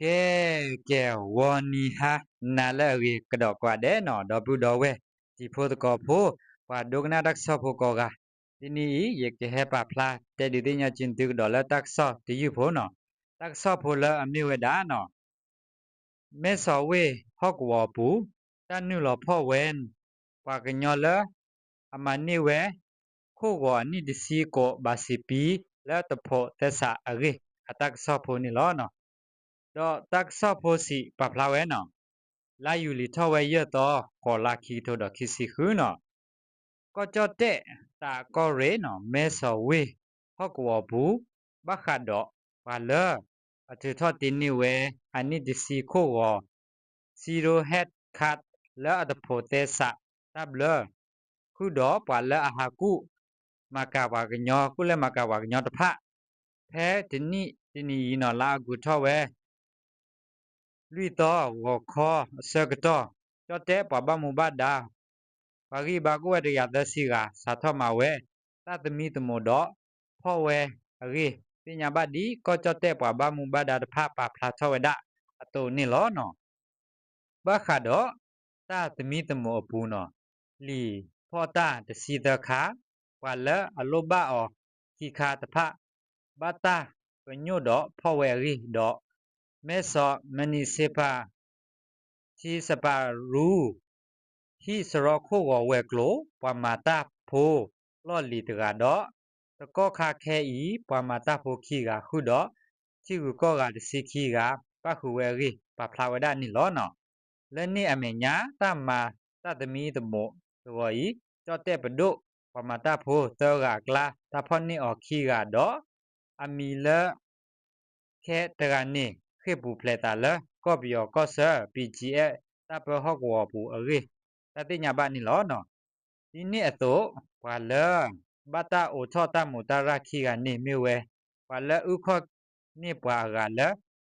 ကဲ, ကဲ, ဂီၤနံၤဟါနၤလၢအဂ့ၤကဒီးကိးဂၤဒဲးနီၤ, ဒီပုၢ်ဒီဝဲၢ်တံၤဖိသကိးဖိ, ပှၤဒိကနၣ်တၢ်ကစီၣ်ဖိကိးဂၤ, တနံၤအံၤ ယကဟဲပာ်ဖျါတဲဒုးသ့ၣ်ညါက့ၤသုကဒီးလၢတၢ်ကစီၣ်တယုၢ်ဖိနီၤ, တၢ်ကစီၣ်ဖိလၢအမ့ၢ်ဝဲဒၣ်နီၤ မဲစီၣ်ဝ့ၢ်ဟီၣ်ကဝီၤအပူၤ တၢ်နုာ်လီၤဖီၣ်ဝဲ ပှၤကညီလၢ အမၤန့ၢ်ဝဲ ခိၣ်ဂီၤအနံၣ်တဆံကိးဘးစံးပံ လၢတဖိးသဲစးအဂ့ၢ် အတၢ်ကစီၣ်ဖိန့ၣ်လီၤ. ဒီးတၢ်ကစီၣ်ဖိစံးပာ်ဖျါဝဲနီၤ, လါယူၤလံၤထီၣ်ဝဲယဲၢ်သီ ဃိးလါ ခံကထိဒီးခံဆံဃုနီၤ ကီၢ်ကၠီၣ်တဲၣ် တးကီၢ်ရ့ၣ်နီၤ မဲစီၣ်ဝ့ၢ်ဟီၣ်ကဝီၤအပူၤ ဘၣ်ဃးဒီးပှၤလၢ အထုးထီၣ်တ့န့ၢ်ဝဲ အနံၣ်တဆံခိၣ်ဂီၤ Zero Hedge Card လၢအတဖိးသဲစးတၢ်ဘျၢ ဃုာ်ဒီးပှၤလၢအဟးကူၣ် မၤကၤပှၤကညီ ကူၣ်လဲၢ်မၤကၤပှၤကညီတဖၣ် ဖဲတနံၣ်တနံၤအံၤနီၤ လါအီကူးထီၣ်ဝဲ လွံၢ်သီ ဂီၤခီအဆၢကတီၢ် ကၠီၣ်တဲၣ်ပှၤဘၣ်မူဘၣ်ဒါ ပှၤဂံၢ်ဘါကအိၣ်ဝဲတကယၤသၢဆံဂၤ စးထီၣ်မၤဝဲ တၢ်သမံသမိးဒီး ဖီၣ်ဝဲအဂ့ၢ် သ့ၣ်ညါဘၣ်ဒ်ကီၢ်ကၠီၣ်တဲၣ်ပှၤဘၣ်မူဘၣ်ဒါတဖၣ်ပာ်ဖျါထီၣ်ဝဲဒၣ်အသိးန့ၣ်လီၤ. ဘၣ်ဃးဒီး တၢ်သမံသမိးအပူၤနီၤ လံာ်ဖီၣ်တၢ်တဆံသၢခါ ပှၤလၢအလိၣ်ဘၣ်အီၤခံခါတဖၣ် ဘၣ်တၢ်ပညိၣ်ဒီးဖီၣ်ဝဲအဂ့ၢ်ဒီး မဲစီၣ် Municipal ထံစပၤရူ ဟံၣ်စရီခိၣ်ဂီၤဝဲၤကျိၤ ပှၤမၤတၢ်ဖိလီၢ်လံၤတဂၤဒီး တကီၢ်ခါခဲအံၤ ပှၤမၤတၢ်ဖိခံဂၤဃုာ်ဒီး ထံဂုၤကီၢ်ဂၤတဆံခံဂၤ ပၣ်ဃုာ်ဝဲအဂ့ၢ် ပာ်ဖျါဝဲဒၣ်န့ၣ်လီၤ. လၢန့ၣ်အမဲာ်ညါ တၢ်မၤတၢ်သမံသမိးတဂီၤအံၤ ကၠီၣ်တဲၣ်ပဒိၣ် ပှၤမၤတၢ်ဖိသၢဂၤအကျါ တၢ်ဖီၣ်န့ၢ်အီၤခံဂၤဒီး အမံၤလၢ ခဲတဂၤန့ၣ် ဃ့ၢ်ပူၤဖျဲးသးလၢ ကီၢ်ပယီၤကီၢ်ဆၢ BGF တၢ်ပၢဟီၣ်ကဝီၤပူၤအဂ့ၢ် တၢ်သ့ၣ်ညါဘၣ်န့ၣ်လီၤ. ဒ်န့ၣ်အသိး ပှၤလၢ ဘၣ်တၢ်အိးထီၣ်တၢ်မူးတၢ်ရၢ်ခံဂၤန့ၣ်မ့ၢ်ဝဲ ပှၤလၢအုၣ်ခီၣ်န့ၢ်ပှၤအဂၤလၢ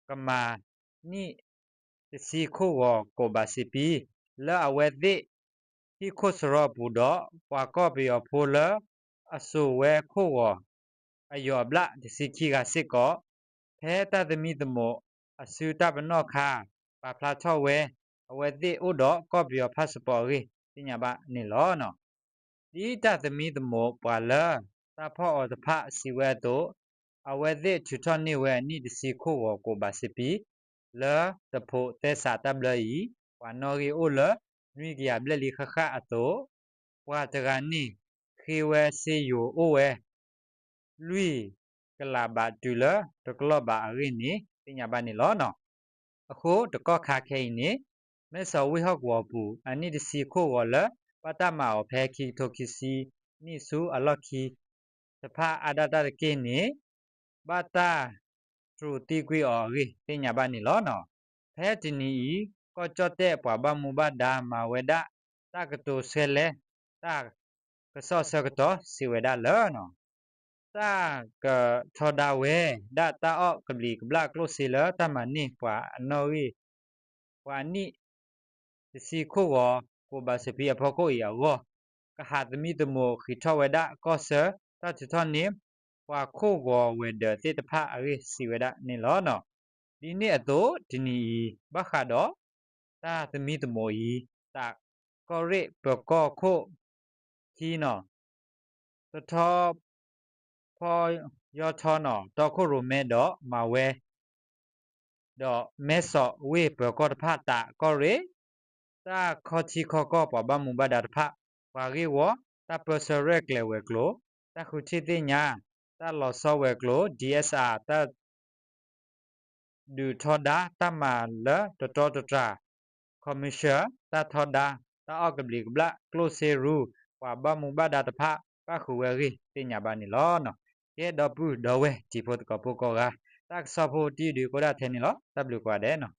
ကမၤနံၣ်တဆံခိၣ်ဂီၤကိးဘးစံးပံ လၢအဝဲသ့ၣ် ဟံၣ်ခိၣ်စရီအပူၤဒီး ပှၤကီၢ်ပယီၤဖိလၢ အစိာ်ဝဲခိၣ်ဂီၤ အယိာ်အဘျၣ်တဆံခံဂၤစ့ၢ်ကီး ဖဲတၢ်သမံသမိးအစုတၢ်ပနီၣ်ခါ ပာ်ဖျါထီၣ်ဝဲ အဝဲသ့ၣ်အိၣ်ဒီးကီၢ်ပယီၤ passport အဂ့ၢ် သ့ၣ်ညါဘၣ်န့ၣ်လီၤ. ဒ်တၢ်သမံသမိးပှၤလၢ တၢ်ဖီၣ်အီၤတဖၣ်စံးဝဲအသိး အဝဲသ့ၣ်ထုးထီၣ်န့ၢ်ဝဲအနံၣ်တဆံခိၣ်ဂီၤကိးဘးစံးပံ လၢတဖိးသဲစးတၢ်ဘျၢအံၤ ပှၤနီၣ်ဂံၢ်အိၣ်လၢ နွံကယၤဘျဲၣ်လံဃၣ်ဃၣ်အသိး ပှၤတဂၤန့ၣ် ဃ့ဝဲစ့ယိၤအိၣ်ဝဲ လွံၢ်ကလးဘးတုၤလၢတကလီၢ်ဘးအဂ့ၢ်န့ၣ် သ့ၣ်ညါဘၣ်န့ၣ်လီၤ. အဃိတကီၢ်ခါခဲအံၤန့ၣ် မဲစီၣ်ဝ့ၢ်ဟီၣ်ကဝီၤပူၤ အနံၣ်တဆံခိၣ်ဂီၤလၢ ဘၣ်တၢ်မၤအီၤဖဲခံကထိခံဆံနံၣ်ဆူအလီၢ်ခံ တဖၣ်အါဒၣ်တၢ်တက့ၢ်န့ၣ် ဘၣ်တၢ်တြူးသံကွံာ်အီၤအဂ့ၢ် သ့ၣ်ညါဘၣ်န့ၣ်လီၤ. ဖဲတနံၤအံၤ ကီၢ်ကၠီၣ်တဲၣ်ပှၤဘၣ်မူဘၣ်ဒါမၤဝဲဒၣ် တၢ်ကတိၤဆှဲလဲ တၢ်ကစီၣ်ဆၢကတီၢ်စံးဝဲဒၣ်လၢ တၢ်ကထီဒါဝဲဒၣ်တၢ်အီၣ်ကဘျံးကဘျၣ်ကျိၣ်စ့လၢ တၢ်မၤန့ၢ်ပှၤအနီၣ်ဂံၢ် ပှၤအနံၣ်တဆံခိၣ်ဂီၤ ကိးဘးစံးပံအဖီခိၣ်အံၤအဂီၢ် ကဟးသမံသမိးဃံးထီၣ်ဝဲဒၣ်ကီၢ်ဆၢ တၢ်ထုးထီၣ်န့ၢ် ပှၤခိၣ်ဂီၤဝဲၤဒၢးသ့ၣ်တဖၣ်အဂ့ၢ်စံးဝဲဒၣ်န့ၣ်လီၤ. ဒ်န့ၣ်အသိးတနံၤအံၤ ဘၣ်ဃးဒီး တၢ်သမံသမိးအံၤ တးကီၢ်ရ့ၣ်ပၢၤကီၢ်ခိၣ်ခံနီၤ တထီ ဖီယီထီနီၤ တီခိၣ်ရိၣ်မဲဒီးမၤဝဲ ဒီးမဲစီၣ်ဝ့ၢ်ပၢၤကီၢ်တဖၣ်တးကီၢ်ရ့ၣ် တၢ်ခီထံခီကီၢ်ပှၤဘၣ်မူဘၣ်ဒါတဖၣ် ပှၤဂ့ၢ်ဝီ တၢ်ပၢဆှၢရဲၣ်ကျဲၤဝဲၤကျိၤ တၢ်ဃုထံၣ်သ့ၣ်ညါ တၢ်လီၤဆီဝဲၤကျိၤ DSR တၢ် ဒုးထီဒါတၢ်မၤလၢတတီတတြၢ် commercial တၢ်ထီဒါ တၢ်အီၣ်ကဘျံးကဘျၣ်ကျိၣ်စ့ရူ ပှၤဘၣ်မူဘၣ်ဒါတဖၣ် ပၣ်ဃုာ်ဝဲအဂ့ၢ်သ့ၣ်ညါဘၣ်န့ၣ်လီၤ. ကဲဒီပုၢ်ဒီဝဲၢ်တံၤဖိသကိးဖိကိးဂၤ တၢ်ကစီၣ်ဖိတယုၢ်ဒုးကအိၣ်ဒၣ်ထဲန့ၣ်လီၤ. တၢ်ဘျုးကိးဂၤဒဲးနီၤ.